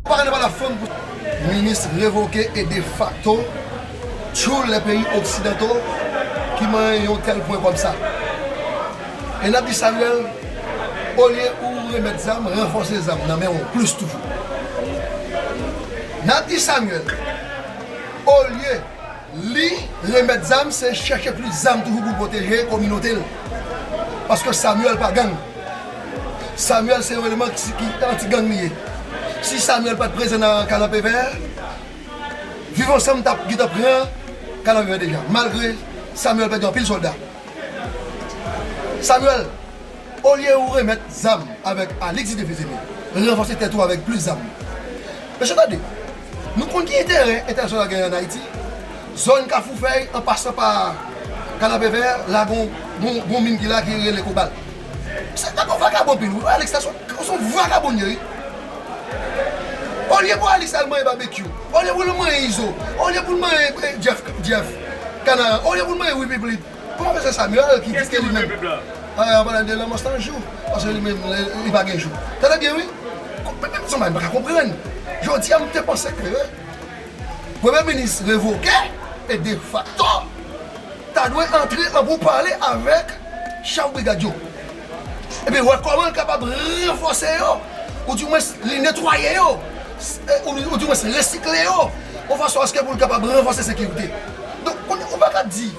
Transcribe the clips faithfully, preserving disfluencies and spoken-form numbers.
Parane pa la fanm pou minis revoke e defakto tchoul lè peyi oksidanto ki manyen yon tèl pwen kòm sa. E n ap di Samuel, olye ou remèt zam, ranfòse zam nan men w plis toujou. N ap di Samuel, olye li remèt zam, se chèche plis zam toujou pou l pwoteje kominote l. Paske Samuel pa gang. Samuel se yon eleman ki, ki anti gang li ye. Si Samuel pa t prezan nan Kanapevè, Viv Ansanm t ap gentan pran Kanapevè deja, malgre Samuel pèdi anpil sòlda. Samuel, olye ou remèt zam avèk Alix Idéfésé, ranfòse tèt ou avèk plis zam. Mesye, tande, nou konn ki enterè entènasyonal genyen ann Ayiti. Zòn Kafou Fèy, an pasan pa Kanapevè, la gon, gon, gon min ki la ki rele Kobal. Se pa gon vakabon anpil, wi, Alix, se yon, se yon vakabon li ye, wi. Olye pou Alix al manyen Babekyou, olye pou l manyen Izo, olye pou l manyen, eh, Jeff, Jeff Kanara, olye pou l manyen Wi Pipli, pwofesè Samuel ki di ke li menm. Ah, an palan de lanmò san jou, paske li menm, li, li pa gen jou. Tande byen, wi. Menm sa, m pa ka konprann. Jodi a, m te panse ke premye minis revoke e defakto ta dwe antre an pou pale avèk chèf brigad yo. Epi wè kòman l kapab ranfòse yo, oudimwens li netwaye yo, s-, e, ou, oudimwens resikle yo, yon fason aske pou l kapab ranfòse sekirite. Donk, kounye, ou pa ka di,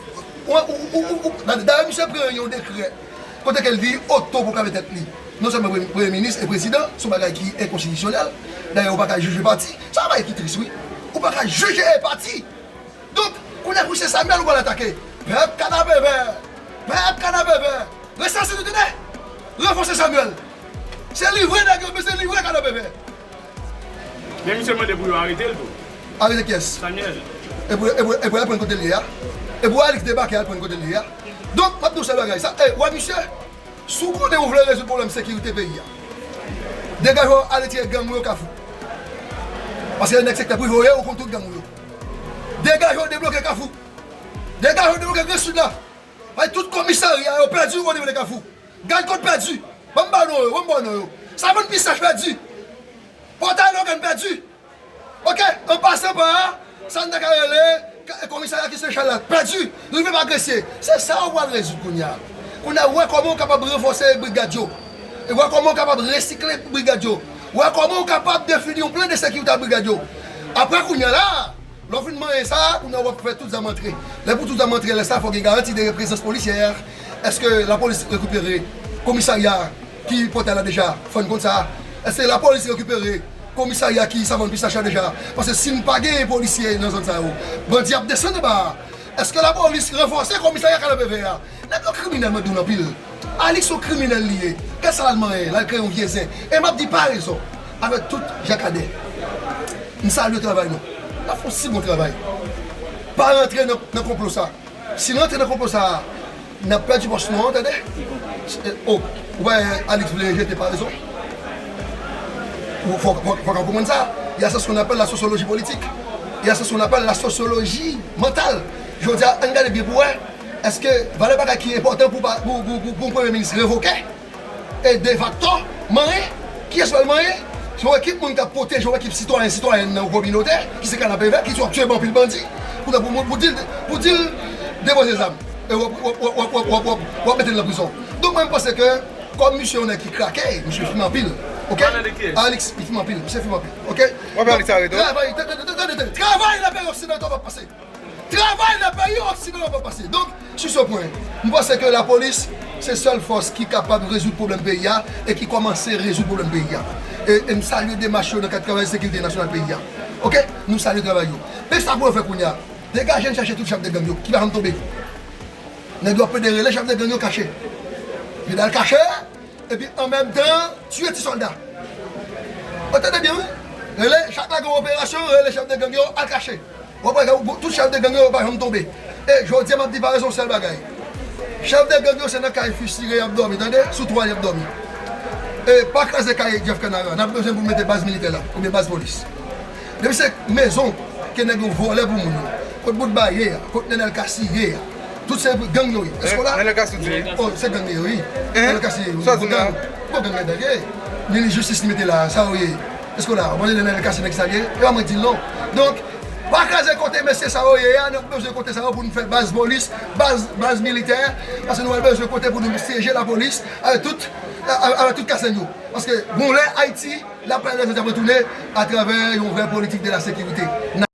ou, ou, ou, ou, ou, dayè, misye pran yon dekrè, kote ke li otoproklame tèt li non sèlman premye, premye minis e prezidan, se yon bagay ki enkonstitisyonèl. Dayè, ou pa ka jije pati. Se yon bagay ki tris, wi. Ou pa ka jije pati. Donk, kounye a pou se Samuel ou pral atake. Pèp Kanapevè! Pèp Kanapevè! Resanse nou tande! Ranfòse Samuel! Se livre nèg yo, men se livre Kanapevè! Men misye mande pou yo arete l tou. Arete kiyès? Samuel. E pou, e pou, e pou al pran kote l ye a? E pou Alix debake al pran kote l ye a? Donk, m ap di w sèl bagay. Sa, e, wè misye? Si w konnen ou vle rezoud pwoblèm sekirite peyi a, degaje w al retire gang ou yo Kafou. Paske nèg sektè prive w ye, ou konn tout gang ou yo. Degaje w debloke Kafou. Degaje w debloke Gran Sid la. Bay tout komisarya yo pèdi o nivo de Kafou. Gad kot pèdi. Ban m ba non yo, ban m ba non yo. Savann Pistach pèdi. Pòtay Logàn pèdi. Oke, an pasan pa sa n ta ka rele ka-, komisarya ki Sechèl la, pèdi, rive pa Gresye. Se sa w pral rezoud kounye a. Kounye a, w wè kòman w kapab ranfòse brigad yo. E w wè kòman w kapab resikle brigad yo. W wè kòman w kapab defini yon plan de sekirite a brigad yo. Apre kounye a la, lè w fin manyen sa, kounye a w ap fè tout zam antre. Lè pou tout zam antre, lè sa, fò gen garanti de prezans polisyè. Èske lapolis rekipere komisarya ki Pòtay la deja, fò n konn sa. Èske lapolis rekipere komisarya ki Savann Pistach la deja? Paske si n pa genyen polisye nan zòn sa yo, bandi ap desann anba a. Èske lapolis ranfòse komisarya Kanapevè a? Nèg yo kriminèl, mwen di w l anpil. Alix yon kriminèl li ye. Gad sa l al manyen, l al kreye yon vye zen. E m ap di parezon avèk tout jakadè. M salye travay nou. N ap fè yon si bon travay. Pa rantre nan, nan konplo sa. Si nou rantre nan konplo sa a, n ap pèdi pòs nou an, tande. E, o, ou pa wè Alix vle jete parezon? Ou fò, fò, fò w konprann sa. Il y a ce qu'on appelle la sociologie politique. Il y a ce qu'on appelle la sociologie mentale. Jodi a, ann gade byen pou wè, èske valè bagay ki enpòtan pou, pou, pou, pou, pou yon premye minis revoke? E defakto, manyen, kiyès pral manyen? Se yon ekip moun k ap pwoteje yon ekip sitwayen, sitwayèn nan yon kominote, ki se Kanapevè, ki sot tye anpil bandi, pou, pou, pou di l, pou di l depoze zam. E w ap, w ap, w ap mete l nan prizon. Donk, mwen, m panse ke, kòm misye yon nèg ki krake, misye fime anpil. Oke? Alix, li fime anpil, misye fime anpil. Oke? W ap Alix arete? Travay, tande, tande, tande, tande. Travay nan peyi oksidanto p ap pase. Travay nan peyi oksidanto p ap pase. Donk, sou se pwen, m panse ke lapolis se sèl fòs ki kapab rezoud pwoblèm peyi a e ki kòmanse rezoud pwoblèm peyi a. E, e m salye demach yo nan kad travay sekirite nasyonal peyi a. Oke? Nou salye travay yo. Men sa pou yo fè kounye a. Degaje n chache tout chèf de gang yo ki pa janm tonbe. Nèg yo ap plede rele chèf de gang yo kache. Yo al kache, epi an menm tan, tiye ti sòlda. Ou tande byen, wi? Rele, chak lage yon operasyon, rele chèf de gang yo, al kache. W ap wè, tout chèf de gang yo pa janm tonbe. E jodi a, m ap di parezon sèl bagay. Chèf de gang yo, se nan kay fisire y ap dòmi, tande? Sou twal y ap dòmi. E pa kraze kay Jeff Kanara. N ap bezwen pou mete baz militè la, oubyen baz polis. Depi se mezon ke nèg yo vòlè pou moun yo, kot Boutba ye a, kot Nenel Cassy ye a, tout se gang yo ye. Èske w la? Nenel Cassy di. Oh, se gang yo ye, wi. Nenel Cassy ye, wi. Bon gang, bon gang nèg yo ye. Minis jistis li mete la, sa yo ye. Eskola, ou konnen Nenel Cassy nèg sa l ye, e pa mwen di l non. Donk, pa kraze kote mesye sa yo ye a, nou bezwen kote sa yo pou nou fè baz polis, baz, baz militè, paske nou pral bezwen kote pou nou syeje lapolis avèk tout, avèk tout kasèn yo. Paske bon lè Ayiti, l ap pale jodi a pou tounen atravè yon vrè politik de la sekirite.